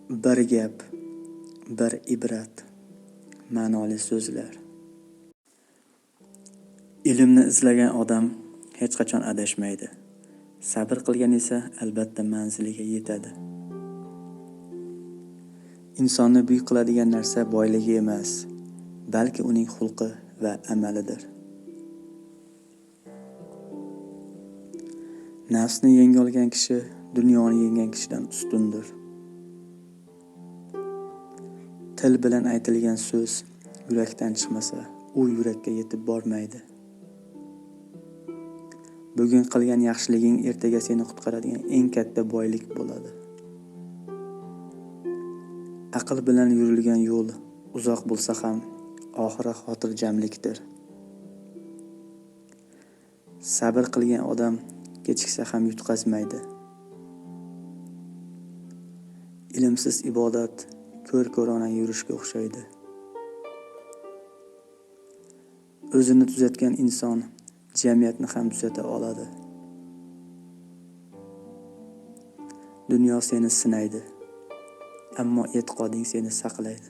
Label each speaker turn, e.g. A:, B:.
A: Bir gap, bir ibrat, ma'noli so'zlar. Ilmni izlagan odam hech qachon adashmaydi. Sabr qilgan esa albatta manziliga yetadi. Insonni buyuk qiladigan narsa boyligi emas, balki uning xulqi va amalidir. Nafsni yengolgan kishi dunyoni yengan kishidan ustundir. Til bilan aytilgan so'z yurakdan chiqmasa, u yurakka yetib bormaydi. Bugun qilgan yaxshiliging ertaga seni qutqaradigan eng katta boylik bo'ladi. Aql bilan yurilgan yo'l uzoq bo'lsa ham, oxiri xotirjamlikdir. Sabr qilgan odam kechiksa ham yutqazmaydi. Ilmsiz ibodat ko'r-ko'rona yurishga o'xshaydi. O'zini tuzatgan inson jamiyatni ham tuzata oladi. Dunyo seni sinaydi, ammo e'tiqoding seni saqlaydi.